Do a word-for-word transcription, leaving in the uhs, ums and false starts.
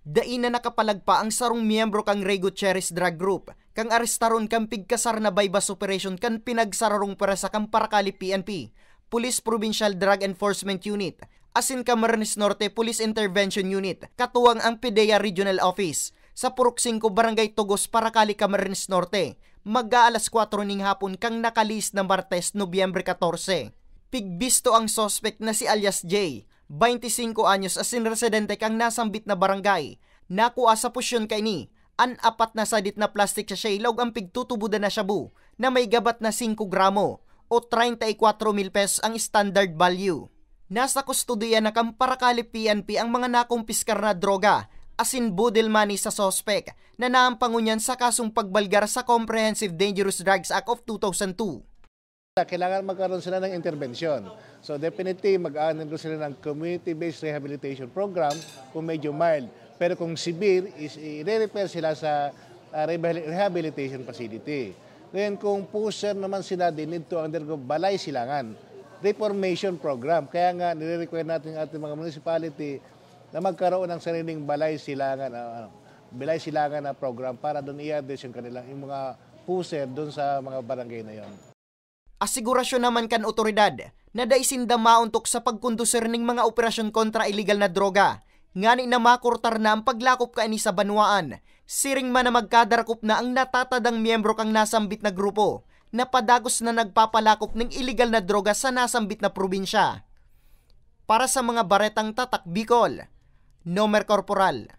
Dai na nakapalagpa ang sarong miyembro kan Rey Gutierrez Drug Group kan arestaron kan pigkasar na buy-bust operation kan pinagsararong pwersa kan Paracali P N P, Police Provincial Drug Enforcement Unit, asin Camarines Norte Police Intervention Unit, katuwang ang PDEA Regional Office, sa Purok singko, Barangay Tugos, Paracali, Camarines Norte, mag-aalas kwatro ning hapon kan nakalihis na Martes, Nobyembre katorse. Pigbisto ang suspek na si alias J, baynte singko anyos, asin residente kan nasambit na barangay. Nakua sa posyon kaini an apat na sadit na plastic sachet laog an pigtutubodan na shabu na may gabat na singko gramo o treinta y cuatro mil pesos ang standard value. Nasa kustodiya na kan Paracali P N P ang mga nakumpiskar na droga asin boodle money sa suspek na naampangon niyan sa kasong pagbalgar sa Comprehensive Dangerous Drugs Act of two thousand two. Kailangan magkaroon sila ng intervention. So definitely, mag-undergo sila ng community-based rehabilitation program kung medyo mild. Pero kung severe, is i-refer sila sa uh, rehabilitation facility. Ngayon, kung pusher naman sila, they need to undergo balay silangan, reformation program. Kaya nga, nire-require natin ating mga municipality na magkaroon ng sariling balay silangan, uh, balay silangan na program para doon i-address yung kanilang yung mga pusher doon sa mga barangay na yon. Asigurasyon naman kan otoridad na dai sinda maontok sa pagkondusir ning mga operasyon kontra iligal na droga, ngani na makurtar na ang paglakop kaini sa banwaan, siring man na magkadarakop na ang natatadang miyembro kan nasambit na grupo na padagos na nagpapalakop ning iligal na droga sa nasambit na probinsya. Para sa mga baretang tatak Bicol, Nomer Corporal.